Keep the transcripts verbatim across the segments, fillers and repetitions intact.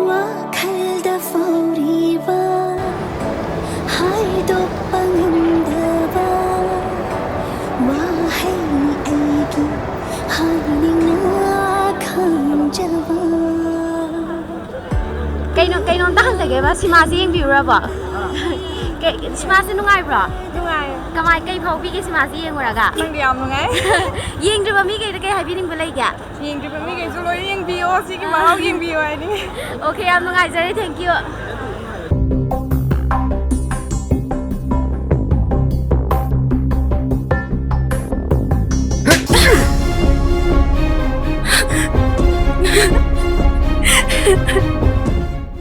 ꯋꯥꯈꯜꯗ ꯐꯥꯎꯔꯤꯕ, ꯍꯥꯏꯗꯣꯛꯄ ꯉꯝꯗꯕ ꯋꯥꯍꯩ ꯑꯩꯒꯤ ꯍꯥꯏꯅꯤꯡꯅ ꯈꯪꯖꯕ꯫ ꯀꯩꯅꯣ, ꯀꯩꯅꯣꯝꯇ ꯍꯪꯖꯒꯦꯕ, ꯁꯤꯃꯥꯁꯤ ꯌꯦꯡꯕꯤꯔꯨꯔꯕꯣ? ꯀꯩ, ꯁꯤꯃꯥꯁꯤ ꯅꯨꯡꯉꯥꯏꯕ꯭ꯔꯣ? ꯅꯨꯡꯉꯥꯏ꯫ ꯀꯃꯥꯏ, ꯀꯩ ꯐꯥꯎꯕꯤꯒꯦ ꯁꯤꯃꯥꯁꯤ ꯌꯦꯡꯉꯨꯔꯒ? ꯈꯪꯗꯦ, ꯌꯥꯝ ꯅꯨꯡꯉꯥꯏ꯫ ꯌꯦꯡꯗ꯭ꯔꯤꯕ ꯃꯤꯈꯩꯗ ꯀꯩ ꯍꯥꯏꯕꯤꯅꯤꯡꯕ ꯂꯩꯒꯦ? ꯌꯦꯡꯗ꯭ꯔꯤꯕ ꯃꯤꯈꯩꯁꯨ ꯂꯣꯏꯅ ꯌꯦꯡꯕꯤꯌꯣ, ꯁꯤꯒꯤ ꯃꯍꯥꯎ ꯌꯦꯡꯕꯤꯌꯣ ꯍꯥꯏꯅꯤꯡꯉꯤ꯫ Okay, ꯌꯥꯝ ꯅꯨꯡꯉꯥꯏꯖꯔꯦ, thank you꯫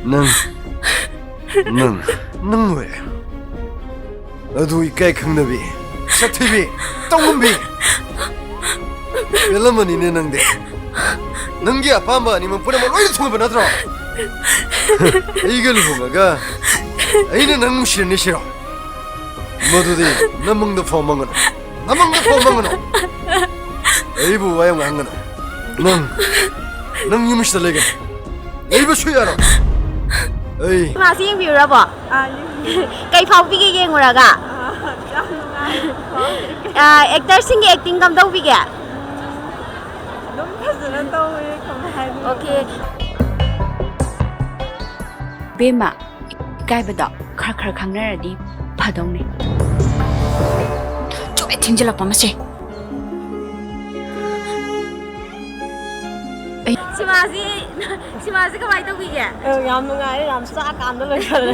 ꯅꯪ, ꯅꯪ, ꯅꯪ ꯂꯣꯏꯔꯦ꯫ ꯑꯗꯨ ꯏꯀꯥꯏ ꯈꯪꯗꯕꯤ, ꯁꯛꯊꯤꯕꯤ, ꯇꯧꯉꯝꯕꯤ꯫ ꯄꯦꯜꯂꯝꯃꯅꯤꯅꯦ ꯅꯪꯗꯤ꯫ ꯅꯪꯒꯤ ꯑꯄꯥꯝꯕ ꯑꯅꯤꯃꯛ ꯄꯨꯝꯅꯃꯛ ꯂꯣꯏꯅ ꯊꯨꯡꯉꯕ ꯅꯠꯇ꯭ꯔꯣ? ꯑꯩꯒ ꯂꯨꯍꯣꯡꯉꯒ ꯑꯩꯅ ꯅꯪ ꯅꯨꯡꯁꯤꯔꯅꯤ ꯁꯤꯔꯣ? ꯃꯗꯨꯗꯤ ꯅꯃꯪꯗ ꯐꯥꯎ ꯃꯪꯒꯅꯨ꯫ ꯅꯃꯪꯗ ꯐꯥꯎ ꯃꯪꯒꯅꯨ꯫ ꯑꯩꯕꯨ ꯋꯥ ꯌꯥꯝ ꯉꯥꯡꯒꯅꯨ꯫ ꯅꯪ, ꯅꯪ ꯌꯨꯝꯁꯤꯗ ꯂꯩꯒꯅꯨ꯫ ꯂꯩꯕꯁꯨ ꯌꯥꯔꯣꯏ꯫ ꯑꯩ ꯁꯤꯃꯥꯁꯤ ꯌꯦꯡꯕꯤꯔꯨꯔꯕꯣ? ꯑꯥ, ꯌꯦꯡꯕꯤꯔꯨꯔꯦ꯫ ꯀꯩ ꯐꯥꯎꯕꯤꯒꯦ ꯌꯦꯡꯉꯨꯔꯒ? ꯑꯥ, ꯌꯥꯝ ꯅꯨꯡꯉꯥꯏ꯫ ꯑꯥ, actorꯁꯤꯡꯒꯤ acting ꯀꯝꯗꯧꯕꯤꯒꯦ? ꯑꯗꯨꯝ ꯐꯖꯅ ꯇꯧꯋꯦ, ꯀꯃꯥꯏ ꯍꯥꯏꯗꯣꯏꯅꯣ? Okay꯫ ꯕꯦꯝꯃ, ꯏꯀꯥꯏꯕꯗꯣ ꯈꯔ ꯈꯔ ꯈꯪꯅꯔꯗꯤ ꯐꯗꯧꯅꯦ꯫ ꯆꯨꯝꯃꯦ, ꯊꯤꯡꯖꯤꯜꯂꯛꯄ ꯃꯁꯦ꯫ ꯁꯤꯃꯥꯁꯤ, ꯁꯤꯃꯥꯁꯤ ꯀꯃꯥꯏꯅ ꯇꯧꯕꯤꯒꯦ? ꯑ, ꯌꯥꯝ ꯅꯨꯡꯉꯥꯏꯔꯦ, ꯌꯥꯝ ꯆꯥꯛꯑꯀꯥꯟꯗ ꯂꯣꯏꯁꯜꯂꯦ꯫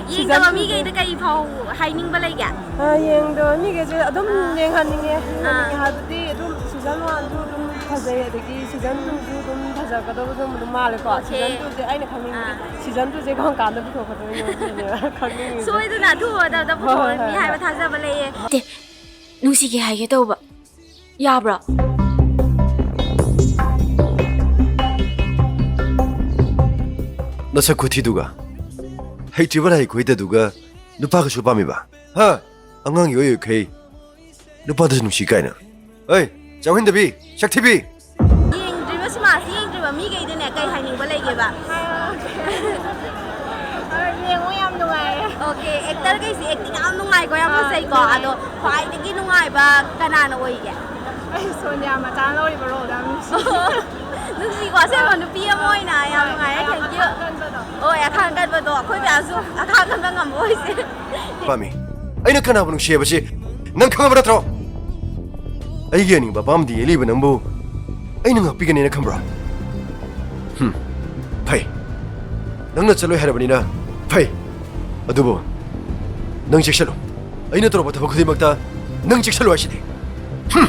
ꯌꯦꯡꯗꯕ season two ꯁꯦ꯫ ꯃꯤꯈꯩꯗ ꯀꯔꯤ ꯐꯥꯎ ꯍꯥꯏꯅꯤꯡꯕ ꯂꯩꯒꯦ? ꯑ, ꯌꯦꯡꯗꯕ ꯃꯤꯈꯩꯁꯦ ꯑꯗꯨꯝ ꯑꯥ꯫ ꯌꯦꯡꯍꯟꯅꯤꯡꯉꯦ, ꯌꯦꯡꯍꯟꯅꯤꯡꯉꯦ ꯑꯥ꯫ ꯍꯥꯏꯕꯗꯤ ꯑꯗꯨꯝ season one ꯁꯨ ꯑꯗꯨꯝ ꯐꯖꯩ, ꯑꯗꯒꯤ season two ꯁꯨ ꯑꯗꯨꯝ ꯐꯖꯒꯗꯕ ꯑꯗꯨꯝ, ꯑꯗꯨꯝ ꯃꯥꯜꯂꯦꯀꯣ꯫ Okay꯫ Season two ꯁꯦ ꯑꯩꯅ ꯈꯪꯅꯤꯡꯕꯗꯤ ꯑꯥ꯫ Season two ꯁꯦ ꯀꯔꯝ ꯀꯥꯟꯗ ꯄꯨꯊꯣꯛꯀꯗꯣꯏꯅꯣ ꯁꯤꯅꯦꯕ ꯈꯪꯅꯤꯡꯉꯤꯁꯦ꯫ ꯁꯣꯏꯗꯅ ꯑꯊꯨꯕꯗ ꯍꯣꯏ, ꯍꯣꯏ, ꯄꯨꯊꯣꯛꯑꯅꯤ ꯍꯣꯏ, ꯍꯥꯏꯕ ꯍꯣꯏ꯫ ꯊꯥꯖꯕ ꯂꯩꯌꯦ꯫ ꯅꯠꯇꯦ, ꯅꯨꯡꯁꯤꯒꯦ ꯍꯥꯏꯒꯦ ꯇꯧꯕ꯫ ꯌꯥꯕ꯭ꯔꯣ? ꯅꯁꯛ ꯈꯨꯊꯤꯗꯨꯒ, ꯍꯩꯇ꯭ꯔꯤꯕ ꯂꯥꯏꯔꯤꯛ ꯈꯨꯍꯩꯇꯗꯨꯒ ꯅꯨꯄꯥꯒꯁꯨ ꯄꯥꯝꯃꯤꯕ? ꯍꯥ? ꯑꯉꯥꯡꯒꯤ ꯑꯣꯏ ꯑꯣꯏꯈꯩ ꯅꯨꯄꯥꯗꯁꯨ ꯅꯨꯡꯁꯤ ꯀꯥꯏꯅ꯫ ꯑꯩ, ꯆꯥꯎꯍꯟꯗꯕꯤ, ꯁꯛꯊꯤꯕꯤ! ꯌꯦꯡꯗ꯭ꯔꯤꯕ ꯁꯤꯃꯥꯁꯤ ꯌꯦꯡꯗ꯭ꯔꯤꯕ ꯃꯤꯈꯩꯗꯅꯦ ꯀꯩ ꯍꯥꯏꯅꯤꯡꯕ ꯂꯩꯒꯦꯕ? ꯌꯦꯡꯉꯣ, ꯌꯥꯝ ꯅꯨꯡꯉꯥꯏꯌꯦ꯫ ꯑꯣꯀꯦ, ꯑꯦꯛꯇꯔꯈꯩꯁꯦ ꯑꯦꯛꯇꯤꯡ ꯌꯥꯝ ꯅꯨꯡꯉꯥꯏꯀꯣ, ꯌꯥꯝ ꯑꯥ, ꯐꯖꯩꯀꯣ꯫ ꯅꯨꯡꯉꯥꯏꯌꯦ꯫ ꯑꯗꯣ ꯈ꯭ꯋꯥꯏꯗꯒꯤ ꯅꯨꯡꯉꯥꯏꯕ ꯀꯅꯥꯅ ꯑꯣꯏꯒꯦ? ꯑꯩ ꯁꯣꯅꯤꯌꯥ ꯃꯆꯥꯅ ꯂꯧꯔꯤꯕ ꯔꯣꯜꯗꯣ ꯌꯥꯝ ꯅꯨꯡꯁꯤ꯫ ꯅꯨꯡꯁꯤꯀꯣ, ꯑꯁꯦꯡꯕ ꯅꯨꯄꯤ ꯑꯃ ꯑꯣꯏꯅ ꯌꯥꯝ ꯅꯨꯡꯉꯥꯏꯔꯦ꯫ ꯍꯣꯏ, ꯊꯦꯡꯀ꯭ꯌꯨ꯫ ꯑꯈꯥꯡ ꯀꯟꯕꯗꯣ꯫ ꯍꯣꯏ, ꯑꯈꯥꯡ ꯀꯟꯕꯗꯣ ꯑꯩꯈꯣꯏ ꯃꯌꯥꯝꯁꯨ ꯑꯈꯥꯡ ꯀꯟꯕ ꯉꯝꯕ ꯑꯣꯏꯁꯦ꯫ ꯄꯥꯝꯃꯤ꯫ ꯑꯩꯅ ꯀꯅꯥꯕꯨ ꯅꯨꯡꯁꯤ ꯍꯥꯏꯕꯁꯤ ꯅꯪ ꯈꯪꯉꯕ ꯅꯠꯇ꯭ꯔꯣ? ꯑꯩꯒꯤ ꯑꯅꯤꯡꯕ ꯑꯄꯥꯝꯕꯗ ꯌꯦꯛꯂꯤꯕ ꯅꯪꯕꯨ ꯑꯩꯅ ꯉꯥꯛꯄꯤꯒꯅꯤꯅ ꯈꯟꯕ꯭ꯔꯣ? ꯍꯝ, ꯐꯩ꯫ ꯅꯪꯅ ꯆꯠꯂꯣꯏ ꯍꯥꯏꯔꯕꯅꯤꯅ ꯐꯩ꯫ ꯑꯗꯨꯕꯨ ꯅꯪ ꯆꯦꯛꯁꯤꯜꯂꯨ꯫ ꯑꯩꯅ ꯇꯧꯔꯛꯄ ꯊꯕꯛ ꯈꯨꯗꯤꯡꯃꯛꯇ ꯅꯪ ꯆꯦꯛꯁꯤꯜꯂꯨ ꯍꯥꯏꯁꯤꯗꯤ꯫ ꯍꯝ!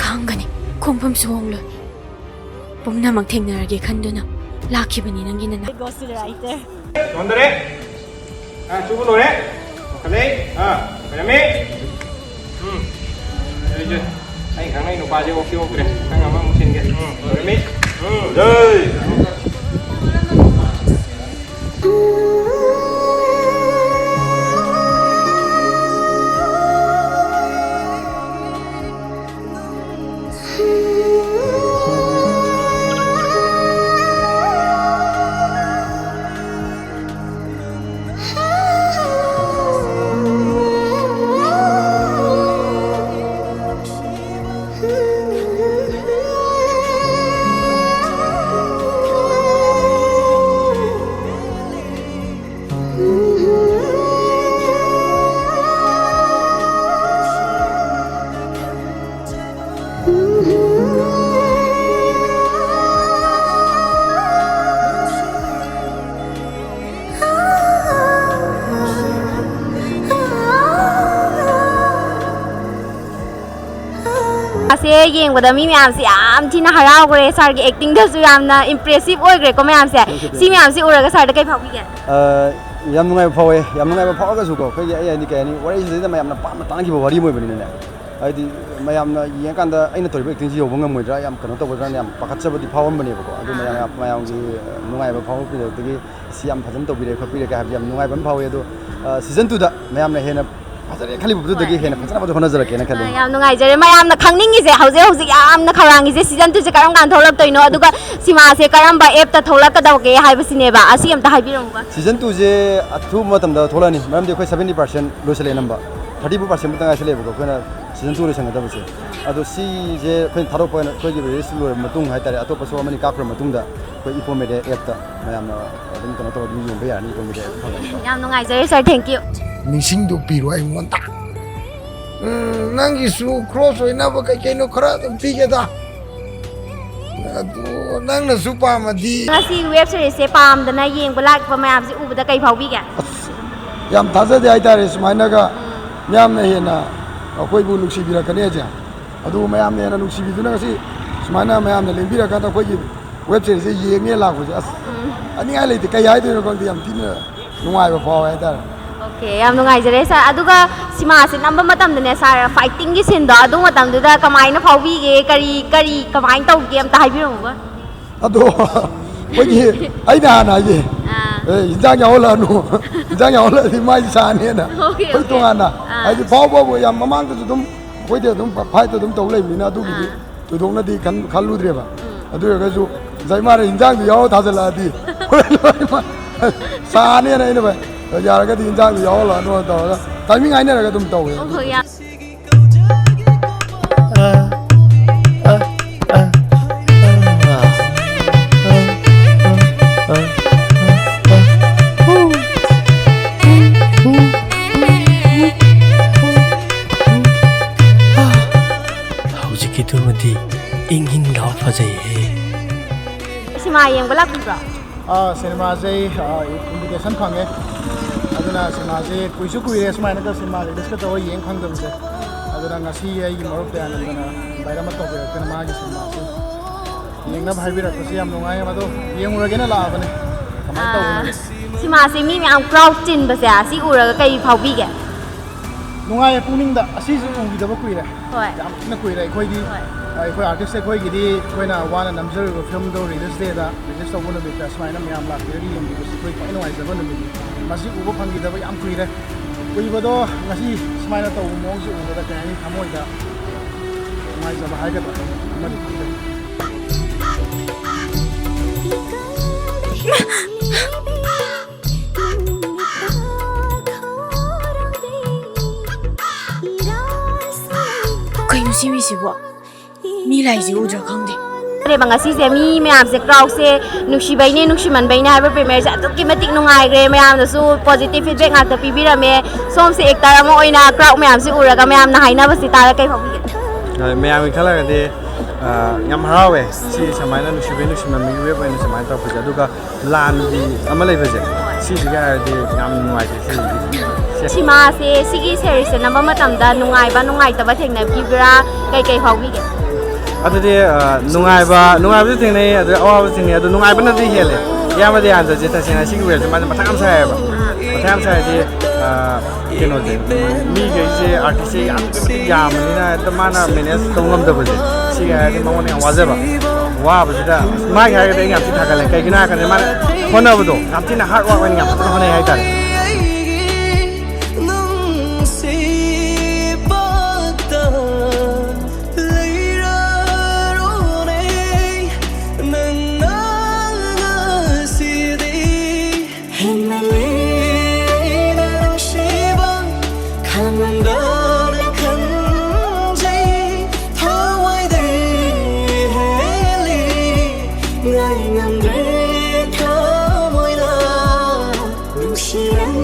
ꯈꯪꯒꯅꯤ, ꯈꯣꯡꯐꯝꯁꯨ ꯍꯣꯡꯂꯣꯏ꯫ ꯄꯨꯝꯅꯃꯛ ꯊꯦꯡꯅꯔꯒꯦ ꯈꯟꯗꯨꯅ ꯂꯥꯛꯈꯤꯕꯅꯤ ꯅꯪꯒꯤ ꯅꯅꯥꯛ꯫ It goes to the writer. ꯅꯣꯟꯗꯔꯦ꯫ ꯑꯥ, ꯆꯨꯕ ꯂꯣꯏꯔꯦ꯫ ꯋꯥꯡꯈꯠꯂꯦ꯫ ꯑꯥ, ꯑꯣꯏꯔꯝꯃꯦ꯫ ꯎꯝ꯫ ꯑꯩꯁꯦ, ꯑꯩ ꯈꯪꯅꯩ ꯅꯨꯄꯥꯁꯦ ꯑꯣꯛꯇꯤ ꯑꯣꯛꯇ꯭ꯔꯦ꯫ ꯅꯪ ꯑꯃꯃꯨꯛ ꯁꯤꯟꯒꯦ꯫ ꯎꯝ, ꯑꯣꯏꯔꯝꯃꯦ꯫ ꯎꯝ꯫ ꯌꯩ! ꯑꯁꯦ ꯌꯦꯡꯕꯗ ꯃꯤ ꯃꯌꯥꯝꯁꯦ ꯌꯥꯝ ꯊꯤꯅ ꯍꯔꯥꯎꯈ꯭ꯔꯦ꯫ ꯁꯥꯔꯒꯤ ꯑꯦꯛꯇꯤꯡꯗꯁꯨ ꯌꯥꯝꯅ ꯏꯝꯄ꯭ꯔꯦꯁꯤꯞ ꯑꯣꯏꯈ꯭ꯔꯦꯀꯣ ꯃꯌꯥꯝꯁꯦ꯫ Thank you, thank you. ꯁꯤ ꯃꯌꯥꯝꯁꯦ ꯎꯔꯒ ꯁꯥꯔꯗ ꯀꯩ ꯐꯥꯎꯕꯤꯒꯦ? ꯑ, ꯌꯥꯝ ꯅꯨꯡꯉꯥꯏꯕ ꯐꯥꯎꯋꯦ꯫ ꯌꯥꯝ ꯅꯨꯡꯉꯥꯏꯕ ꯐꯥꯎꯔꯒꯁꯨꯀꯣ, ꯑꯩꯈꯣꯏꯒꯤ, ꯑꯩ ꯍꯥꯏꯗꯤ ꯀꯩ ꯍꯥꯏꯅꯤ, ꯋꯥꯔꯤꯁꯤꯗꯩꯗ ꯃꯌꯥꯝꯅ ꯄꯥꯝꯅ ꯇꯥꯅꯈꯤꯕ ꯋꯥꯔꯤ ꯑꯃ ꯑꯣꯏꯕꯅꯤꯅꯅꯦ꯫ ꯍꯥꯏꯗꯤ ꯃꯌꯥꯝꯅ ꯌꯦꯡꯉꯀꯥꯟꯗ ꯑꯩꯅ ꯇꯧꯔꯤꯕ ꯑꯦꯛꯇꯤꯡꯁꯤ ꯌꯧꯕ ꯉꯝꯃꯣꯏꯗ꯭ꯔꯥ, ꯌꯥꯝ ꯀꯩꯅꯣ ꯇꯧꯒꯗ꯭ꯔꯥꯅ ꯌꯥꯝ ꯄꯥꯈꯠꯆꯕꯗꯤ ꯐꯥꯎꯔꯝꯕꯅꯦꯕꯀꯣ꯫ ꯑꯗꯨ ꯃꯌꯥꯝ, ꯃꯌꯥꯝꯒꯤ ꯅꯨꯡꯉꯥꯏꯕ ꯐꯥꯎꯔꯛꯄꯤꯔꯛꯄꯗꯒꯤ ꯑꯁꯤ ꯌꯥꯝ ꯐꯖꯅ ꯇꯧꯕꯤꯔꯦ ꯈꯣꯠꯄꯤꯔꯦ ꯀꯥꯏ ꯍꯥꯏꯕꯗꯤ ꯌꯥꯝ ꯅꯨꯡꯉꯥꯏꯕ ꯑꯃ ꯐꯥꯎꯋꯦ꯫ ꯑꯗꯣ, ꯑ, ꯁꯤꯖꯟ ꯇꯨꯗ ꯃꯌꯥꯝꯅ ꯍꯦꯟꯅ ꯐꯖꯔꯦ ꯈꯜꯂꯤꯕꯗꯨꯗꯒꯤ ꯍꯦꯟꯅ ꯐꯖꯅꯕꯁꯨ ꯍꯣꯠꯅꯖꯔꯛꯀꯦꯅ ꯈꯜꯂꯤ꯫ ꯑ, ꯌꯥꯝ ꯅꯨꯡꯉꯥꯏꯖꯔꯦ꯫ ꯃꯌꯥꯝꯅ ꯈꯪꯅꯤꯡꯉꯤꯁꯦ, ꯍꯧꯖꯤꯛ ꯍꯧꯖꯤꯛ ꯌꯥꯝꯅ ꯈꯧꯔꯥꯡꯉꯤꯁꯦ, ꯁꯤꯖꯟ ꯇꯨꯁꯦ ꯀꯔꯝ ꯀꯥꯟꯗ ꯊꯣꯛꯂꯛꯇꯣꯏꯅꯣ, ꯑꯗꯨꯒ ꯁꯤꯃꯥꯁꯦ ꯀꯔꯝꯕ ꯑꯦꯞꯇ ꯊꯣꯛꯂꯛꯀꯗꯧꯒꯦ ꯍꯥꯏꯕꯁꯤꯅꯦꯕ꯫ ꯑꯁꯤ ꯑꯝꯇ ꯍꯥꯏꯕꯤꯔꯝꯃꯨꯕ꯫ ꯁꯤꯖꯟ ꯇꯨꯁꯦ ꯑꯊꯨꯕ ꯃꯇꯝꯗ ꯊꯣꯛꯂꯛꯑꯅꯤ, ꯃꯔꯝꯗꯤ ꯑꯩꯈꯣꯏ ꯁꯕꯦꯟꯇꯤ ꯄꯥꯔꯁꯦꯟ ꯂꯣꯏꯁꯤꯜꯂꯛꯑꯦ ꯅꯝꯕ, ꯊꯥꯔꯇꯤ ꯐꯣꯔ ꯄꯥꯔꯁꯦꯟ ꯃꯨꯛꯇ ꯉꯥꯏꯁꯤꯜꯂꯛꯑꯦꯕꯀꯣ ꯑꯩꯈꯣꯏꯅ ꯁꯤꯖꯟ ꯇꯨ ꯂꯣꯏꯁꯤꯟꯒꯗꯕꯁꯦ꯫ ꯑꯗꯣ ꯁꯤꯁꯦ ꯑꯩꯈꯣꯏꯅ ꯊꯥꯗꯣꯛꯄ ꯑꯣꯏꯅ ꯑꯩꯈꯣꯏꯒꯤ ꯔꯤꯂꯤꯁ ꯂꯣꯏꯔꯕ ꯃꯇꯨꯡ ꯍꯥꯏꯇꯥꯔꯦ, ꯑꯇꯣꯞꯄ ꯁꯣ ꯑꯃꯅꯤ ꯀꯥꯞꯈ꯭ꯔ ꯃꯇꯨꯡꯗ ꯑꯩꯈꯣꯏ ꯏꯄꯣꯝ ꯃꯦꯗꯤꯌꯥ ꯑꯦꯞꯇ ꯃꯌꯥꯝꯅ ꯑꯗꯨꯝ ꯀꯩꯅꯣ ꯇꯧꯔꯒ ꯑꯗꯨꯝ ꯌꯦꯡꯕ ꯌꯥꯔꯅꯤ, ꯏꯄꯣꯝ ꯃꯦꯗꯤꯌꯥ ꯑꯦꯞꯇ ꯐꯪꯒꯅꯤꯀꯣ꯫ ꯌꯥꯝ ꯅꯨꯡꯉꯥꯏꯖꯔꯦ ꯁꯥꯔ, ꯊꯦꯡꯀ꯭ꯌꯨ꯫ ꯅꯤꯡꯁꯤꯡꯗꯨ ꯄꯤꯔꯣ ꯑꯩꯉꯣꯟꯗ꯫ ꯎꯝ, ꯅꯪꯒꯤꯁꯨ ꯀ꯭ꯔꯣꯁ ꯑꯣꯏꯅꯕ ꯀꯩ ꯀꯩꯅꯣ ꯈꯔ ꯑꯗꯨꯝ ꯄꯤꯒꯦꯗ꯫ ꯑꯗꯨ ꯅꯪꯅꯁꯨ ꯄꯥꯝꯃꯗꯤ꯫ ꯉꯁꯤ ꯋꯦꯕ ꯁꯤꯔꯤꯁꯁꯦ ꯄꯥꯝꯗꯅ ꯌꯦꯡꯕ ꯂꯥꯛꯄ ꯃꯌꯥꯝꯁꯦ ꯎꯕꯗ ꯀꯩ ꯐꯥꯎꯕꯤꯒꯦ? ꯌꯥꯝ ꯊꯥꯖꯗꯦ ꯍꯥꯏꯇꯥꯔꯦ, ꯁꯨꯃꯥꯏꯅꯒ ꯃꯌꯥꯝꯅ ꯍꯦꯟꯅ ꯑꯩꯈꯣꯏꯕꯨ ꯅꯨꯡꯁꯤꯕꯤꯔꯛꯀꯅꯤ ꯍꯥꯏꯁꯦ꯫ ꯑꯗꯨꯕꯨ ꯃꯌꯥꯝꯅ ꯍꯦꯟꯅ ꯅꯨꯡꯁꯤꯕꯤꯗꯨꯅ ꯉꯁꯤ ꯁꯨꯃꯥꯏꯅ ꯃꯌꯥꯝꯅ ꯂꯦꯡꯕꯤꯔꯀꯥꯟꯗ ꯑꯩꯈꯣꯏꯒꯤ ꯋꯦꯕ ꯁꯤꯔꯤꯁꯁꯦ ꯌꯦꯡꯉꯦ ꯂꯥꯛꯄꯁꯦ, ꯑꯁ, ꯍꯥꯏꯅꯤꯡꯉꯥꯏ ꯂꯩꯇꯦ꯫ ꯀꯩ ꯍꯥꯏꯗꯣꯏꯅꯣ ꯈꯪꯗꯦ, ꯌꯥꯝ ꯊꯤꯅ ꯅꯨꯡꯉꯥꯏꯕ ꯐꯥꯎꯋꯦ ꯍꯥꯏꯇꯥꯔꯦ꯫ ꯑꯣꯀꯦ, ꯌꯥꯝ ꯅꯨꯡꯉꯥꯏꯖꯔꯦ ꯁꯥꯔ꯫ ꯑꯗꯨꯒ ꯁꯤꯃꯥꯁꯦ ꯅꯝꯕ ꯃꯇꯝꯗꯅꯦ ꯁꯥꯔ, ꯐꯥꯏꯇꯤꯡꯒꯤ ꯁꯤꯟꯗꯣ ꯑꯗꯨ ꯃꯇꯝꯗꯨꯗ ꯀꯃꯥꯏꯅ ꯐꯥꯎꯕꯤꯒꯦ, ꯀꯔꯤ ꯀꯔꯤ ꯀꯃꯥꯏꯅ ꯇꯧꯒꯦ, ꯑꯝꯇ ꯍꯥꯏꯕꯤꯔꯝꯃꯨꯕ꯫ ꯑꯗꯣ ꯑꯩꯈꯣꯏꯒꯤ, ꯑꯩꯅ ꯍꯥꯟꯅ ꯍꯥꯏꯖꯩ, ꯑꯥ꯫ ꯑꯦ, ꯏꯟꯖꯥꯡ ꯌꯥꯎꯍꯜꯂꯛꯑꯅꯨ, ꯏꯟꯖꯥꯡ ꯌꯥꯎꯍꯜꯂꯛꯑꯗꯤ ꯃꯥꯏ ꯁꯥꯅꯦꯅ꯫ ꯑꯣꯀꯦ, ꯑꯩꯈꯣꯏ ꯑꯣꯀꯦ꯫ ꯇꯣꯉꯥꯟꯅ ꯑꯥ꯫ ꯍꯥꯏꯗꯤ ꯐꯥꯎꯕꯕꯨ ꯌꯥꯝ ꯃꯃꯥꯡꯗꯁꯨ ꯑꯗꯨꯝ ꯑꯩꯈꯣꯏꯗꯤ ꯑꯗꯨꯝ ꯐꯥꯏꯠꯇ ꯑꯗꯨꯝ ꯇꯧ ꯂꯩꯕꯅꯤꯅ ꯑꯗꯨꯒꯤꯗꯤ ꯑꯥ꯫ ꯊꯣꯏꯗꯣꯛꯅꯗꯤ ꯈꯟ- ꯈꯜꯂꯨꯗ꯭ꯔꯦꯕ꯫ ꯑꯗꯨ ꯑꯣꯏꯔꯒꯁꯨ ꯉꯁꯥꯏ ꯃꯥꯅ ꯏꯟꯖꯥꯡꯗꯨ ꯌꯥꯎꯔ ꯊꯥꯖꯤꯜꯂꯛꯑꯗꯤ ꯍꯣꯔꯦꯟ ꯂꯣꯏꯅꯃꯛ ꯁꯥꯅꯦꯅ ꯑꯩꯅ ꯚꯥꯏ, ꯌꯥꯔꯒꯗꯤ ꯏꯟꯖꯥꯡꯗꯨ ꯌꯥꯎꯍꯜꯂꯛꯑꯅꯨ ꯇꯧꯔꯒ ꯇꯥꯏꯃꯤꯡ ꯍꯥꯏꯅꯔꯒ ꯑꯗꯨꯝ ꯇꯧꯋꯦ꯫ ꯑꯣ, ꯍꯣꯏ, ꯌꯥꯝ ꯍꯧꯖꯤꯛꯀꯤꯗꯨꯃꯗꯤ ꯏꯪ ꯏꯪ ꯂꯥꯎ ꯐꯖꯩꯍꯦ꯫ ꯁꯤꯃꯥ ꯌꯦꯡꯕ ꯂꯥꯛꯄꯤꯕ꯭ꯔꯣ? ꯑꯥ, ꯁꯤꯅꯦꯃꯥꯁꯦ ꯑꯩ, ꯑꯥ, ꯏꯟꯚꯤꯇꯦꯁꯟ ꯐꯪꯉꯦ꯫ ꯑꯗꯨꯅ ꯁꯤꯅꯦꯃꯥꯁꯦ ꯀꯨꯏꯁꯨ ꯀꯨꯏꯔꯦ ꯁꯨꯃꯥꯏꯅꯒ ꯁꯤꯅꯦꯃꯥ ꯔꯤꯂꯤꯁꯀ ꯇꯧꯔ ꯌꯦꯡ ꯐꯪꯗꯕꯁꯦ꯫ ꯑꯗꯨꯅ ꯉꯁꯤ ꯑꯩꯒꯤ ꯃꯔꯨꯞ ꯗꯌꯥꯅꯟꯗꯅ ꯏꯟꯚꯥꯏꯠ ꯑꯃ ꯇꯧꯕꯤꯔꯛꯇꯅ ꯃꯥꯒꯤ ꯁꯤꯅꯦꯃꯥꯁꯦ ꯌꯦꯡꯅꯕ ꯍꯥꯏꯕꯤꯔꯛꯄꯁꯦ ꯌꯥꯝ ꯅꯨꯡꯉꯥꯏ꯫ ꯑꯗꯣ ꯌꯦꯡꯉꯨꯔꯒꯦꯅ ꯂꯥꯛꯑꯕꯅꯦ꯫ ꯀꯃꯥꯏꯅ ꯇꯧꯕꯅꯣ? ꯁꯤꯃꯥꯁꯦ ꯃꯤ ꯃꯌꯥꯝ ꯀ꯭ꯔꯥꯎꯗ ꯆꯤꯟꯕꯁꯦ ꯑꯁꯤ ꯎꯔꯒ ꯀꯩ ꯐꯥꯎꯕꯤꯒꯦ? ꯅꯨꯡꯉꯥꯏꯌꯦ, ꯄꯨꯛꯅꯤꯡꯗ ꯑꯁꯤꯁꯨ ꯎꯈꯤꯗꯕ ꯀꯨꯏꯔꯦ꯫ ꯍꯣꯏ꯫ ꯌꯥꯝ ꯊꯤꯅ ꯀꯨꯏꯔꯦ꯫ ꯑꯩꯈꯣꯏꯗꯤ, ꯍꯣꯏ꯫ ꯑꯩꯈꯣꯏ ꯑꯥꯔꯇꯤꯁ ꯑꯩꯈꯣꯏꯒꯤꯗꯤ ꯑꯩꯈꯣꯏꯅ ꯋꯥꯅ ꯅꯝꯖꯔꯤꯕ ꯐꯤꯂꯝꯗꯣ ꯔꯤꯂꯤꯁ ꯗꯦꯗ ꯔꯤꯂꯤꯁ ꯇꯧꯕ ꯅꯨꯃꯤꯠꯇ ꯁꯨꯃꯥꯏꯅ ꯃꯌꯥꯝ ꯂꯥꯛꯄꯤꯔꯒ ꯌꯦꯡꯕꯤꯕꯁꯤ ꯑꯩꯈꯣꯏ ꯈ꯭ꯋꯥꯏ ꯅꯨꯡꯉꯥꯏꯖꯕ ꯅꯨꯃꯤꯠꯅꯤ꯫ ꯃꯁꯤ ꯎꯕ ꯐꯪꯈꯤꯗꯕ ꯌꯥꯝ ꯀꯨꯏꯔꯦ꯫ ꯀꯨꯏꯕꯗꯣ ꯉꯁꯤ ꯁꯨꯃꯥꯏꯅ ꯇꯧꯕ ꯃꯑꯣꯡꯁꯦ ꯎꯕꯗ ꯀꯩ ꯍꯥꯏꯅꯤ, ꯊꯃꯣꯏꯗ ꯅꯨꯡꯉꯥꯏꯖꯕ ꯍꯥꯏꯒꯗ꯭ꯔꯥ ꯑꯃꯗꯤ ꯈꯪꯖꯩ꯫ ꯀꯩꯅꯣ ꯁꯤ ꯃꯤꯁꯤꯕꯣ? ꯃꯤ ꯂꯥꯛꯏꯁꯦ ꯎꯗ꯭ꯔꯥ ꯈꯪꯗꯦ꯫ ꯔꯦꯕ ꯉꯁꯤꯁꯦ ꯃꯤ ꯃꯌꯥꯝꯁꯦ, ꯀ꯭ꯔꯥꯎꯗꯁꯦ ꯅꯨꯡꯁꯤꯕꯩꯅꯦ, ꯅꯨꯡꯁꯤꯃꯟꯕꯩꯅꯦ ꯍꯥꯏꯕ ꯄ꯭ꯔꯤꯃꯤꯌꯔꯁꯦ ꯑꯗꯨꯛꯀꯤ ꯃꯇꯤꯛ ꯅꯨꯡꯉꯥꯏꯈ꯭ꯔꯦ꯫ ꯃꯌꯥꯝꯅꯁꯨ ꯄꯣꯖꯤꯇꯤꯚ ꯐꯤꯗꯕꯦꯛ ꯉꯥꯛꯇ ꯄꯤꯕꯤꯔꯝꯃꯦ꯫ ꯁꯣꯝꯁꯦ ꯑꯦꯛꯇꯔ ꯑꯃ ꯑꯣꯏꯅ ꯀ꯭ꯔꯥꯎꯗ ꯃꯌꯥꯝꯁꯦ ꯎꯔꯒ ꯃꯌꯥꯝꯅ ꯍꯥꯏꯅꯕꯁꯤ ꯇꯥꯔꯒ ꯀꯩ ꯐꯥꯎꯕꯤꯒꯦ? ꯃꯌꯥꯝꯒꯤ ꯈꯜꯂꯒꯗꯤ ꯑ, ꯌꯥꯝ ꯍꯔꯥꯎꯋꯦ꯫ ꯁꯤ ꯁꯨꯃꯥꯏꯅ ꯅꯨꯡꯁꯤꯕꯩ ꯅꯨꯡꯁꯤꯃꯟꯕꯒꯤ ꯋꯦꯕ ꯑꯣꯏꯅ ꯁꯨꯃꯥꯏꯅ ꯇꯧꯔꯛꯄꯁꯦ, ꯑꯗꯨꯒ ꯂꯥꯟꯒꯤ ꯑꯃ ꯂꯩꯕꯁꯦ, ꯁꯤꯁꯤꯒꯤ ꯍꯥꯏꯔꯗꯤ ꯌꯥꯝ ꯅꯨꯡꯉꯥꯏꯇꯦ ꯁꯤꯁꯤꯗꯤ꯫ ꯁꯤꯃꯥꯁꯦ, ꯁꯤꯒꯤ ꯁꯦꯔꯤꯁꯁꯦ ꯅꯝꯕ ꯃꯇꯝꯗ ꯅꯨꯡꯉꯥꯏꯕ ꯅꯨꯡꯉꯥꯏꯇꯕ ꯊꯦꯡꯅꯕꯤꯕ꯭ꯔꯥ? ꯀꯩꯀꯩ ꯐꯥꯎꯕꯤꯒꯦ? ꯑꯗꯨꯗꯤ ꯑ, ꯅꯨꯡꯉꯥꯏꯕ ꯅꯨꯡꯉꯥꯏꯕꯁꯨ ꯊꯦꯡꯅꯩ, ꯑꯗꯨ ꯑꯋꯥꯕꯁꯨ ꯊꯦꯡꯅꯩ꯫ ꯑꯗꯨ ꯅꯨꯡꯉꯥꯏꯕꯅꯗꯤ ꯍꯦꯜꯂꯦ꯫ ꯏꯌꯥꯝꯕ ꯗꯌꯥꯟꯗꯁꯦ ꯇꯁꯦꯡꯅ ꯁꯤꯒꯤ ꯋꯦꯕꯁꯦ ꯃꯥꯁꯦ ꯃꯊꯥ ꯌꯥꯝ ꯁꯥꯏꯌꯦꯕ꯫ ꯃꯊꯥ ꯌꯥꯝ ꯁꯥꯏ ꯍꯥꯏꯗꯤ, ꯑ, ꯀꯩꯅꯣꯁꯦ, ꯃꯤꯈꯩꯁꯦ, ꯑꯥꯔꯇꯤꯁꯁꯦ ꯌꯥꯝ ꯌꯥꯝꯕꯅꯤꯅ ꯍꯦꯛꯇ ꯃꯥꯅ ꯃꯦꯅꯦꯖ ꯇꯧ ꯉꯝꯗꯕꯁꯦ, ꯁꯤꯒꯤ ꯍꯥꯏꯔꯗꯤ ꯃꯉꯣꯟꯗ ꯌꯥꯝ ꯋꯥꯖꯕ꯫ ꯋꯥꯕꯁꯤꯗ ꯃꯥꯒꯤ ꯍꯥꯏꯔꯒꯗꯤ ꯑꯩ ꯌꯥꯝ ꯊꯤ ꯊꯥꯒꯠꯂꯦ꯫ ꯀꯩꯒꯤꯅꯣ ꯍꯥꯏꯔꯀꯥꯟꯗ ꯃꯥꯅ ꯍꯣꯠꯅꯕꯗꯣ ꯌꯥꯝ ꯊꯤꯅ ꯍꯥꯔꯗ ꯋꯥꯔꯛ ꯑꯣꯏꯅ ꯌꯥꯝ ꯐꯖꯅ ꯍꯣꯠꯅꯩ ꯍꯥꯏꯇꯥꯔꯦ꯫ ꯈꯪꯗꯅ ꯈꯟꯖꯩ ꯊꯋꯥꯏꯗꯩ ꯍꯦꯜꯂꯤ꯫ ꯉꯥꯏ ꯉꯝꯗ꯭ꯔꯦ ꯊꯃꯣꯏꯅ ꯅꯨꯡꯁꯤꯔꯝ